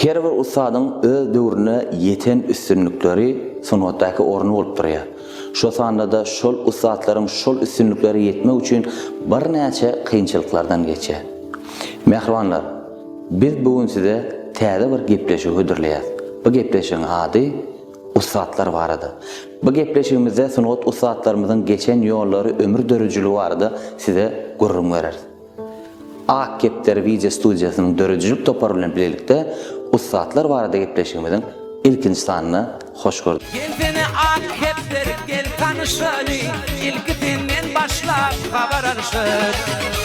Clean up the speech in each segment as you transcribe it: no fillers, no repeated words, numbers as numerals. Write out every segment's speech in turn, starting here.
Her bir ussadyň öz döwründe ýeten üstünlikleri sungatdaky orny bolup durýar. Şo sanda-da şol ussatlaryň şol üstünliklere ýetmek üçin birnäçe kynçylyklardan geçýär. Mähribanlar, biz bu gün size täze bir gepleşigi hödürleýäs. Bu gepleşigiň ady Ussatlar barada. Bu gepleşigimizde sungat ussatlarymyzyň geçen ýollary, ömür döredijiligi barada size gürrüň bereris. Ak kepderi wideo studiýasynyň döredijilik topary bilen bilelikde Ussatlar barada gepleşigimiziň ilkinji sanyna hoş gördük. Gelsene ak kepder gel tanyşaly Ilki senden başlap habar alyşyp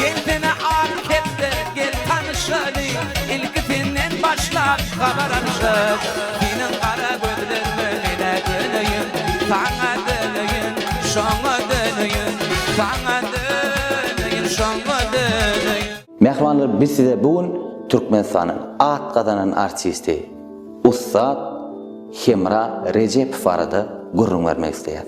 Gelsene ak kepder gel tanyşaly Ilki senden başlap habar alyşyp Seniň gara gözleriňe menä döneýin Saňa döneýin şoňa döneýin Saňa döneýin şoňa döneýin. Mähribanlar biz size bu gün Türkmenistanyň at gazanan artisti ussat Hemra Rejepow barada gürrüň bermek isleýäs.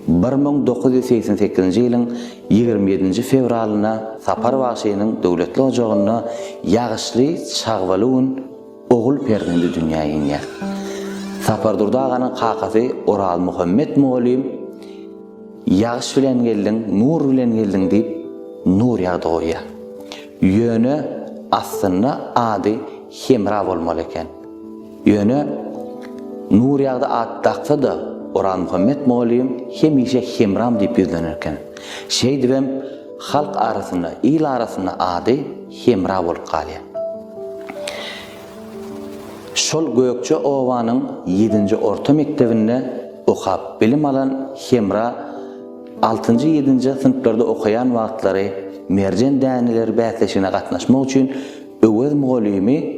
1988-nji ýylyň 27-nji fewralynda Sapar bagşynyň döwletli ojagynda ýagyşly çagbaly gün ogul perzendi dünýä inýär. Sapardurdy aganyň kakasy Orazmuhammet mugallym Ýagyş bilen geldiň, nur bilen geldiň diýip, Nurýagdy goýýar. Ýöne aslynda ady Hemra bolmaly eken. Ýöne Nurýagdy at daksa-da, Orazmuhammet mugallym hemişe Hemram diýip ýüzlener eken. Şeýdibem halk arasynda, il arasynda ady Hemra bolup galýar. Şol Gökje obanyň ýedinji orta mekdebinde okap bilim alan Hemra altynjy-ýedinji synplarda okaýan wagtlary Merjen däneleri bäsleşigine gatnaşmak üçin Öwez mugallymy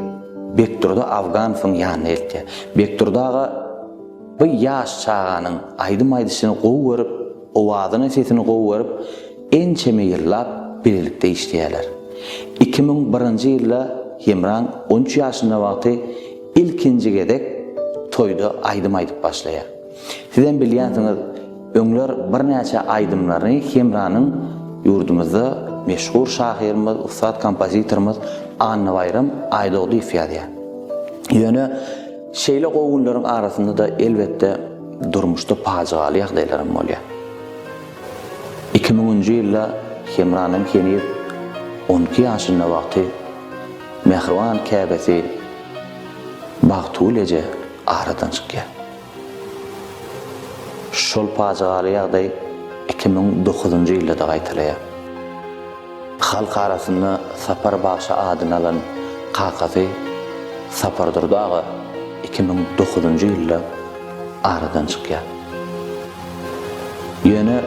Bekdurdy Afganowyň ýanyna eltýär. Bekdurdy aga bu ýaş çaganyň aýdym aýdyşyny gowy görüp, owazyny, sesini gowy görüp, ençeme ýyllap bilelikde işleýärler. 2001-nji ýylda Hemraň on üç ýaşynda wagty ilkinji gezek toýda aýdym aýdyp başlaýar. Sizem bilýänsiňiz, öňler birnäçe aýdymlaryny Hemranyň ýurdumyzda meşhur şahyrymyz, ussat kompozitorymyz Annabaýram Aýdogdyýew ýazýar. Ýöne şeýle gowy günleriň arasynda-da elbetde durmuşda pajygaly ýagdaýlaram bolýar. Iki müňünji ýylda Hemranyň heniz on iki ýaşynda wagty mähriban käbesi Bagtygül eje aradan çykýar. Şol pajygaly ýagdaý 2009-njy ýylda-da gaýtalaýar. Halk arasynda Sapar bagşy adyny alan kakasy Sapardurdy aga 2009-njy ýylda aradan çykýar. Ýöne,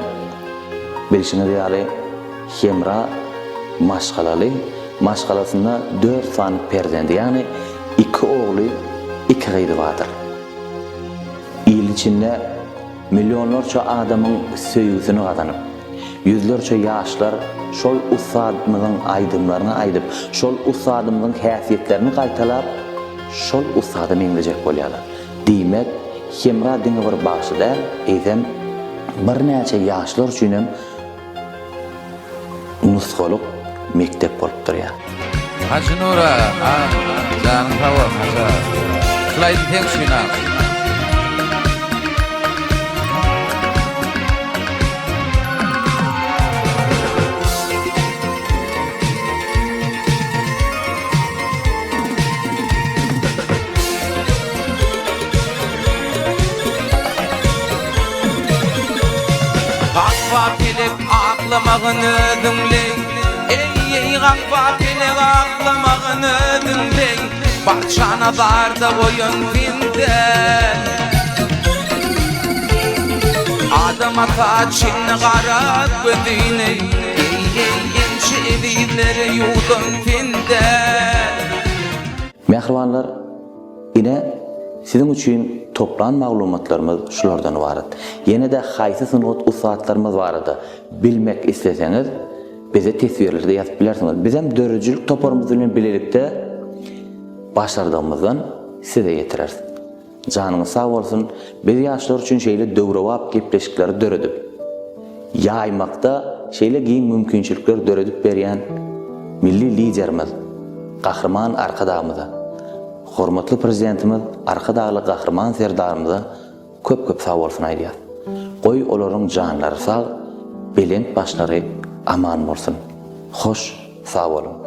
bilşiňiz ýaly, Hemra maşgalaly, maşgalasynda dört sany perzendi, ýagny iki ogly, iki gyzy bardyr. Il içinde millionlarça adamyň söýgüsini gazanyp, ýüzlerçe ýaşlar şol ussadymyzyň aýdymlaryny aýdyp, şol ussadymyzyň häsiýetlerini gaýtalap, şol ussada meňzejek bolýarlar. Diýmek, Hemra diňe bir bagşy däl, eýsem, birnäçe ýaşlar üçinem nusgalyk mekdep bolup durýar. Hajy Nura aga janyň sag bolsun Hajy aga. Şul aýdym seň üçin aga. Gapba pelek aklamagyn özüňleý Eý-eý gapba pelek aklamagyn özüňleý Barça nazarda goýan sende Adam ata çenli gara gözüni Eý-eý ençe ezizleri ýuwdan sende. Mähribanlar, ine, siziň üçin toplan maglumatlarymyz şulardan ybarat. Ýene-de haýsy sungat ussatlarymyz barada bilmek isleseňiz, bize teswirlerde ýazyp bilersiňiz. Bizem döredijilik toparymyz bilen bilelikde başardygymyzdan size ýetireris. Janyňyz sag bolsun, biz ýaşlar üçin şeýle döwrebap gepleşikleri döredip, ýaýmakda şeýle giň mümkinçilikleri döredip berýän Milli Liderimiz Gahryman Arkadagymyza. Hormatly Prezidentimiz Arkadagly Gahryman Serdarymyza köp-köp sag bolsun aýdýas. Goý olaryň janlary sag, belent başlary aman bolsun. Hoş sag boluň.